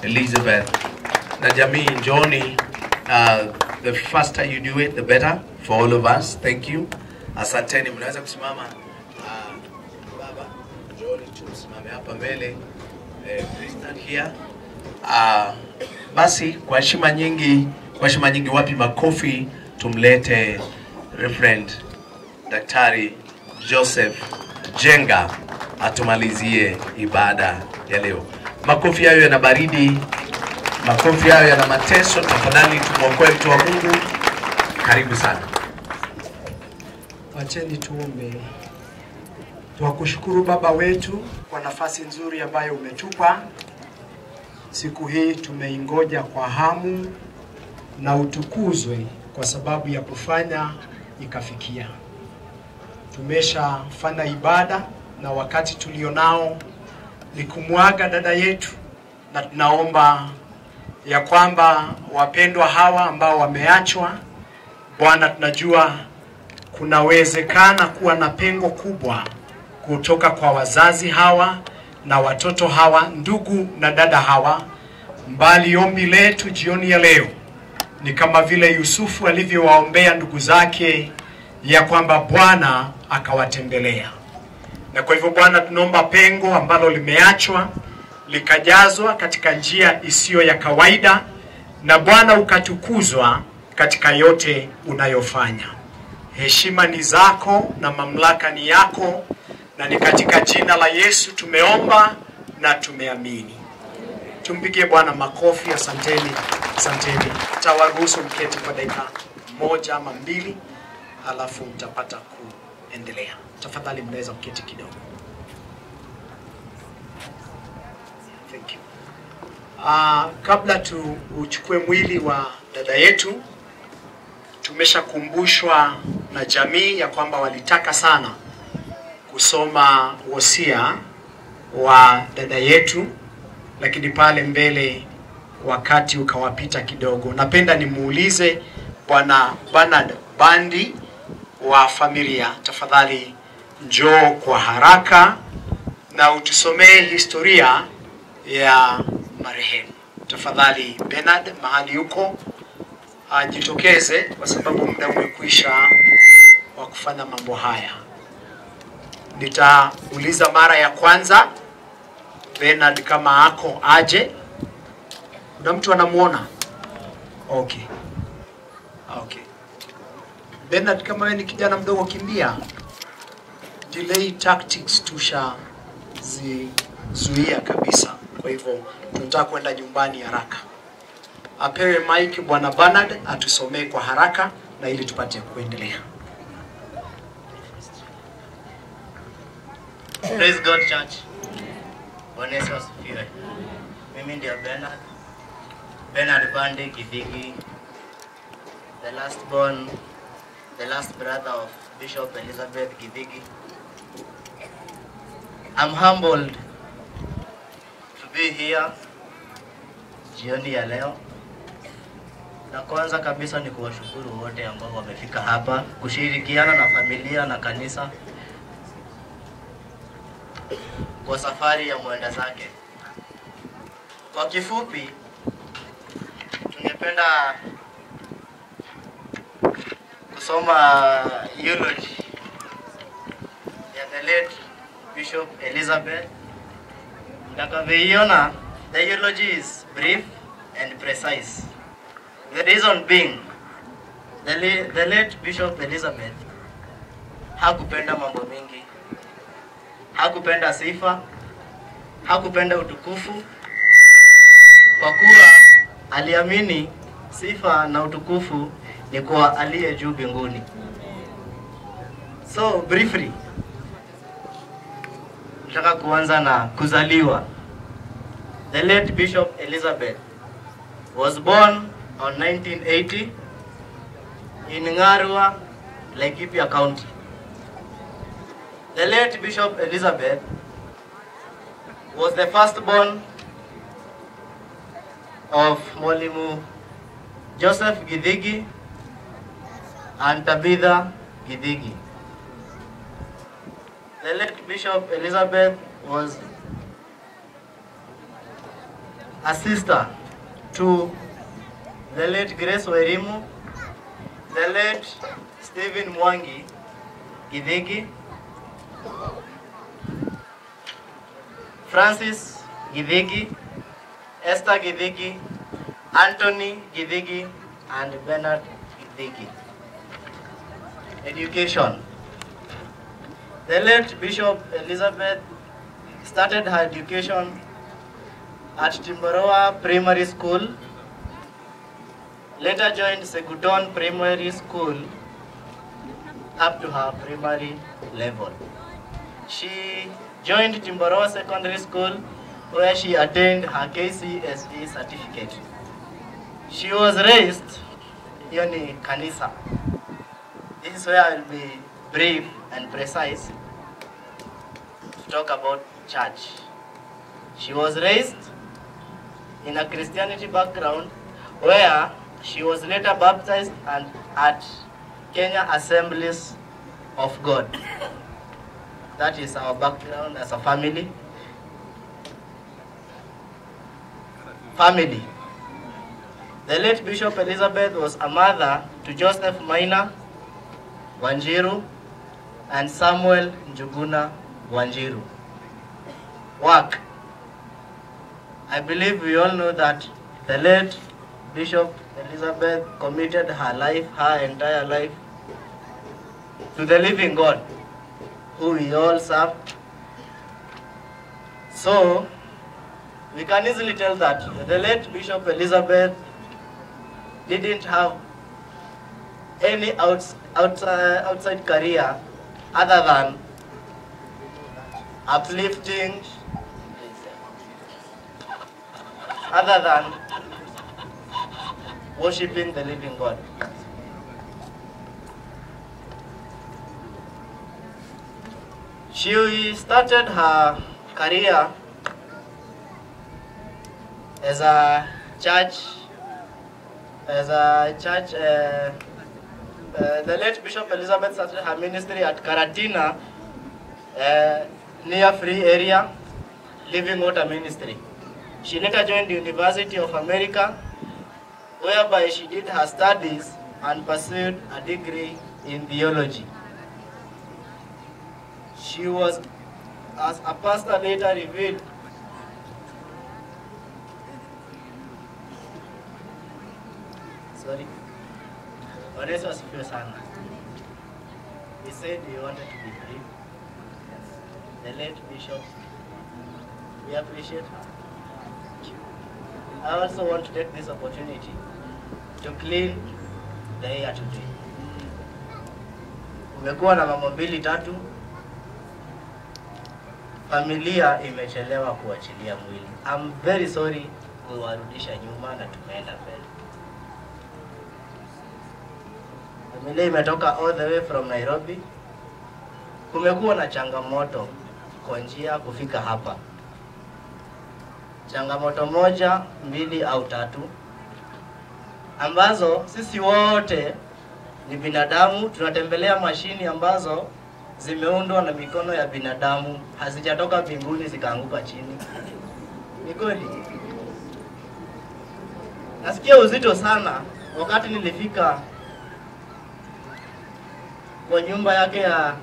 Elizabeth na jamii, njooni. The faster you do it, the better for all of us. Thank you. Asanteni, mnaweza kusimama. Baba, njooni tu msimame hapa mbele. Please stand here. Basi kwa heshima nyingi, kwa heshima nyingi, wapi makofi, tumlete Reverend Daktari Joseph Jenga atumalizie ibada ya leo. Makofi hayo yana baridi, makofi hayo yana mateso. Tafadhali tumuokoe mtu wa Mungu. Karibu sana. Wacheni tuombe. Tuwakushukuru Baba wetu kwa nafasi nzuri ambayo umetupa. Siku hii tumeingoja kwa hamu, na utukuzwe kwa sababu ya kufanya ikafikia. Tumeshafanya ibada na wakati tulionao ni kumwaga dada yetu, na tunaomba ya kwamba wapendwa hawa ambao wameachwa, Bwana, tunajua kunawezekana kuwa na pengo kubwa kutoka kwa wazazi hawa na watoto hawa, ndugu na dada hawa. Mbali ombi letu jioni ya leo ni kama vile Yusufu alivyowaombea ndugu zake, ya kwamba Bwana akawatembelea. Na kwa hivyo Bwana, tunaomba pengo ambalo limeachwa likajazwa katika njia isiyo ya kawaida, na Bwana ukatukuzwa katika yote unayofanya. Heshima ni zako na mamlaka ni yako, na ni katika jina la Yesu tumeomba na tumeamini. Tumpigie Bwana makofi. Asanteni, asanteni. Tawaruhusu mketi kwa dakika 1 ama 2, alafu mtapata kuendelea. Tafadhali mnaweza mketi kidogo. Thank you. Kabla tu uchukue mwili wa dada yetu, tumeshakumbushwa na jamii ya kwamba walitaka sana kusoma wosia wa dada yetu, lakini pale mbele wakati ukawapita kidogo. Napenda nimuulize Bwana Bernard Bandi wa familia, tafadhali njoo kwa haraka na utusomee historia ya marehemu. Tafadhali Bernard, mahali yuko ajitokeze, kwa sababu muda umekwisha wa kufanya mambo haya. Nitauliza mara ya kwanza Bernard kama ako aje. Kuna mtu anamuona? Okay. Okay. Bernard, kama wewe ni kijana mdogo, kimbia. Delay tactics tusha zizuia kabisa. Kwa hivyo tunataka kwenda nyumbani haraka. Apewe mic Bwana Bernard atusomee kwa haraka na ili tupate kuendelea. Praise God Church. Bwana Yesu asifiwe. Mimi ndio Bernard. Bernard Bandi Githigi, the last born, the last brother of Bishop Elizabeth Githigi. I'm humbled to be here jioni ya leo. Na kwanza kabisa ni kuwashukuru wote ambao wamefika hapa kushirikiana na familia na kanisa kwa safari ya mwenda zake. Kwa kifupi, tungependa kusoma eulogy ya the late Bishop Elizabeth. Mtakavyoiona, the eulogy is brief and precise. The reason being, the late Bishop Elizabeth hakupenda mambo mingi, hakupenda sifa, hakupenda utukufu, kwa kuwa aliamini sifa na utukufu ni kwa aliye juu mbinguni. So briefly, nataka kuanza na kuzaliwa. The late Bishop Elizabeth was born on 1980 in Ngarua, Laikipia County. The late Bishop Elizabeth was the firstborn of Mwalimu Joseph Githigi and Tabitha Githigi. The late Bishop Elizabeth was a sister to the late Grace Wairimu, the late Stephen Mwangi Githigi, Francis Githigi, Esther Githigi, Anthony Githigi, and Bernard Githigi. Education. The late Bishop Elizabeth started her education at Timboroa Primary School, later joined Seguton Primary School up to her primary level. She joined Timboroa Secondary School, where she attained her KCSE certificate. She was raised in Kanisa. This is where I will be brief and precise to talk about church. She was raised in a Christianity background, where she was later baptized and at Kenya Assemblies of God. That is our background as a family. Family. The late Bishop Elizabeth was a mother to Joseph Maina Wanjiru and Samuel Njuguna Wanjiru. Work. I believe we all know that the late Bishop Elizabeth committed her life, her entire life, to the living God, who we all serve. So, we can easily tell that the late Bishop Elizabeth didn't have any outside career other than uplifting, other than worshiping the living God. She started her career as a church, the late Bishop Elizabeth started her ministry at Karatina, near Free Area, Living Water Ministry. She later joined the University of America, whereby she did her studies and pursued a degree in theology. She was, as a pastor later revealed, sorry, he said he wanted to be brief. The late Bishop, we appreciate her. I also want to take this opportunity to clean the air today. Umekuwa na mambo mbili tatu, familia imechelewa kuachilia mwili. I'm very sorry kuwarudisha nyuma na tumeenda mbele. Familia imetoka all the way from Nairobi. Kumekuwa na changamoto kwa njia kufika hapa. Changamoto moja, mbili au tatu ambazo sisi wote ni binadamu, tunatembelea mashini ambazo zimeundwa na mikono ya binadamu, hazijatoka mbinguni zikaanguka chini. Ni kweli. Nasikia uzito sana wakati nilifika kwa nyumba yake ya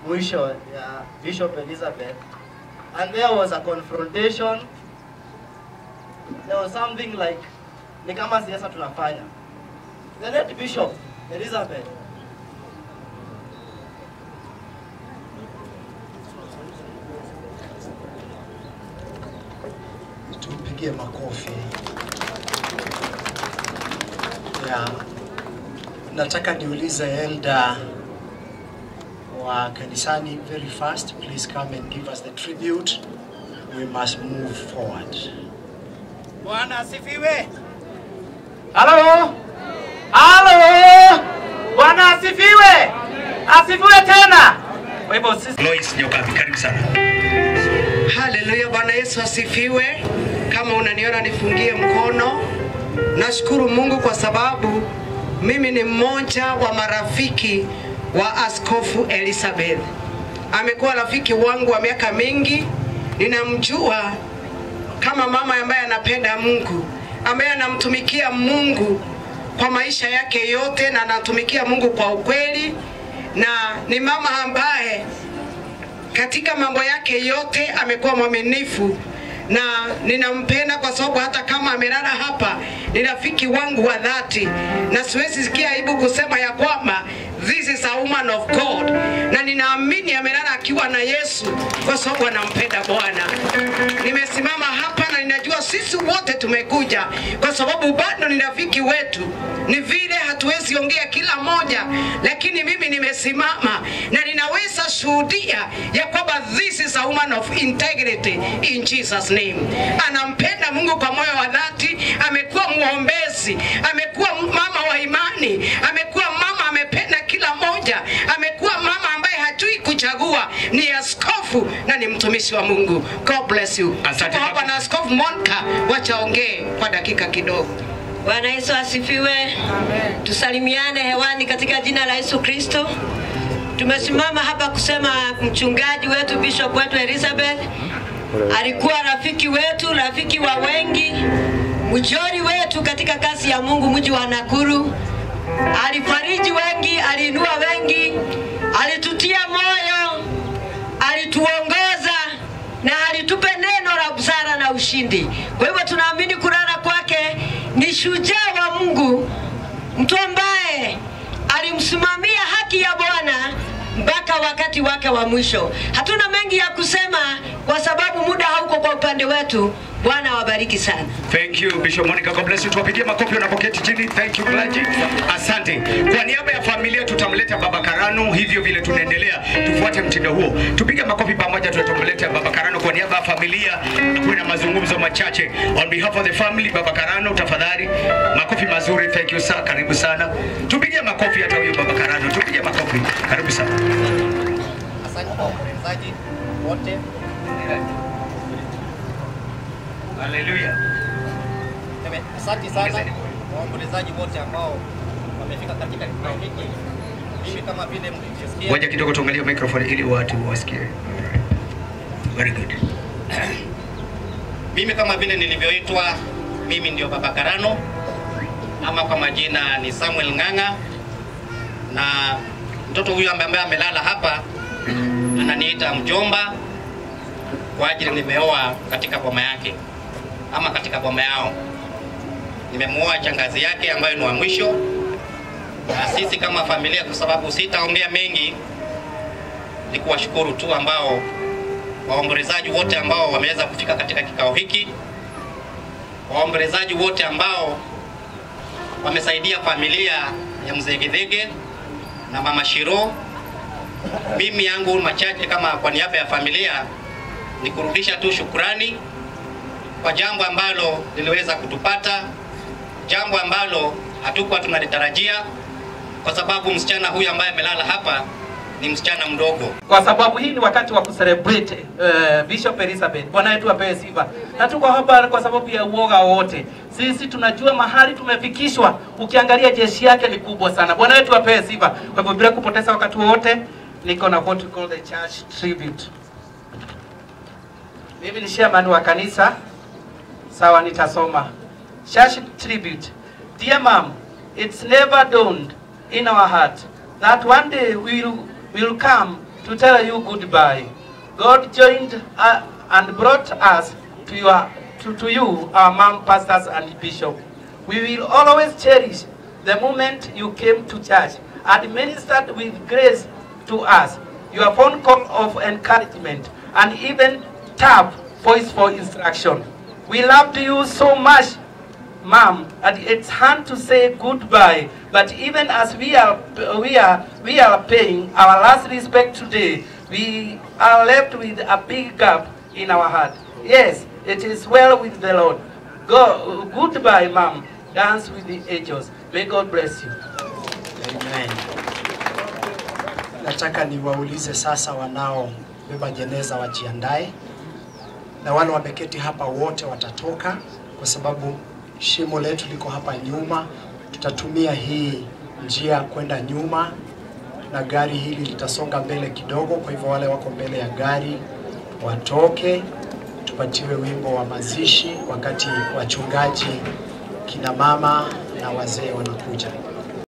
mwisho ya Bishop Elizabeth, and there was a confrontation. There was something like, ni kama siasa tunafanya. The late Bishop Elizabeth Tupigie makofi. Yeah. Nataka niulize elder wa kanisani very fast, please come and give us the tribute. We must move forward. Bwana asifiwe. Halo. Halo. Bwana asifiwe. Asifiwe tena. Kwa hivyo sisi Lois Nyokabi, karibu sana. Haleluya, Bwana Yesu asifiwe. Kama unaniona nifungie mkono. Nashukuru Mungu kwa sababu mimi ni mmoja wa marafiki wa Askofu Elizabeth. Amekuwa rafiki wangu wa miaka mingi. Ninamjua kama mama ambaye anapenda Mungu, ambaye anamtumikia Mungu kwa maisha yake yote na anatumikia Mungu kwa ukweli, na ni mama ambaye katika mambo yake yote amekuwa mwaminifu, na ninampenda kwa sababu hata kama amelala hapa ni rafiki wangu wa dhati, na siwezi sikia aibu kusema ya kwamba this is a woman of God, na ninaamini amelala akiwa na Yesu kwa sababu anampenda Bwana. Nimesimama hapa na ninajua sisi wote tumekuja kwa sababu bado ni rafiki wetu. Ni vile hatuwezi ongea kila moja, lakini mimi nimesimama na ninaweza shuhudia ya kwamba this is a woman of integrity in Jesus name. Anampenda Mungu kwa moyo wa dhati, amekuwa muombezi, amekuwa mama wa imani, amekuwa mama amependa kila moja, amekuwa mama ambaye hajui kuchagua, ni askofu na ni mtumishi wa Mungu. God bless you. Asante. Hapa na Askofu Monica, wachaongee kwa dakika kidogo. Bwana Yesu asifiwe. Amen. Tusalimiane hewani katika jina la Yesu Kristo. Tumesimama hapa kusema mchungaji wetu, bishop wetu Elizabeth alikuwa rafiki wetu, rafiki wa wengi, mjori wetu katika kazi ya Mungu mji wa Nakuru. Alifariji wengi, aliinua wengi, alitutia moyo, alituongoza na alitupe neno la busara na ushindi. Kwa hivyo tunaamini kulala kwake ni shujaa wa Mungu, mtu ambaye alimsimamia haki ya Bwana mpaka wakati wake wa mwisho. Hatuna mengi ya kusema kwa sababu muda hauko kwa upande wetu. Bwana awabariki sana. Thank you Bishop Monica. God bless you. Tuwapigie makofi unapoketi chini. Thank you clergy. Asante. Kwa niaba ya familia tutamleta Baba Karano, hivyo vile tunaendelea tufuate mtindo huo. Tupige makofi pamoja, tutamleta Baba Karano kwa niaba ya familia. Kuna mazungumzo machache. On behalf of the family, Baba Karano tafadhali. Makofi mazuri. Thank you sir. Karibu sana. Tupige makofi hata huyo Baba Karano. Tupige makofi. Karibu sana. Asante kwa waombolezaji wote. Haleluya. Asante sana waombolezaji wote ambao wamefika katika kikao hiki. Mimi kama vile mlisikia. Ngoja kidogo tuangalie microphone ili watu wasikie. Very good. Mimi kama vile nilivyoitwa, mimi ndio Baba Karano, ama kwa majina ni Samuel Ng'ang'a, na mtoto huyu ambaye amelala hapa ananiita mjomba kwa ajili nimeoa katika boma yake, ama katika boma yao. Nimemuoa shangazi yake ambayo ni wa mwisho. Na sisi kama familia, kwa sababu sitaongea mengi, ni kuwashukuru tu ambao waombolezaji wote ambao wameweza kufika katika kikao hiki, waombolezaji wote ambao wamesaidia familia ya Mzee Githege na Mama Shiro. Mimi yangu machache kama kwa niaba ya familia ni kurudisha tu shukrani kwa jambo ambalo liliweza kutupata, jambo ambalo hatukuwa tunalitarajia, kwa sababu msichana huyu ambaye amelala hapa ni msichana mdogo. Kwa sababu hii ni wakati wa kucelebrate Bishop Elizabeth. Bwana wetu apewe sifa. Na tuko hapa kwa sababu ya uoga wote. Sisi tunajua mahali tumefikishwa. Ukiangalia jeshi yake ni kubwa sana. Bwana wetu apewe sifa. Kwa hivyo bila kupoteza wakati wote, niko na what we call the church tribute. Mimi ni chairman wa kanisa. Sawa, nitasoma. Church tribute. Dear mom, it's never dawned in our heart that one day we will come to tell you goodbye. God joined and brought us to you, our mom, pastors, and bishop. We will always cherish the moment you came to church and ministered with grace to us, your phone call of encouragement, and even tough voice for instruction. We loved you so much, Mom, and it's hard to say goodbye, but even as we are paying our last respect today, we are left with a big gap in our heart. Yes, it is well with the Lord. Go, goodbye, Mom. Dance with the angels. May God bless you. Amen. Nataka niwaulize sasa wanao beba jeneza wajiandae, na wale wameketi hapa wote watatoka, kwa sababu shimo letu liko hapa nyuma. Tutatumia hii njia kwenda nyuma na gari hili litasonga mbele kidogo. Kwa hivyo wale wako mbele ya gari watoke, tupate Tupatiwe wimbo wa mazishi wakati wachungaji, kina mama na wazee wanakuja.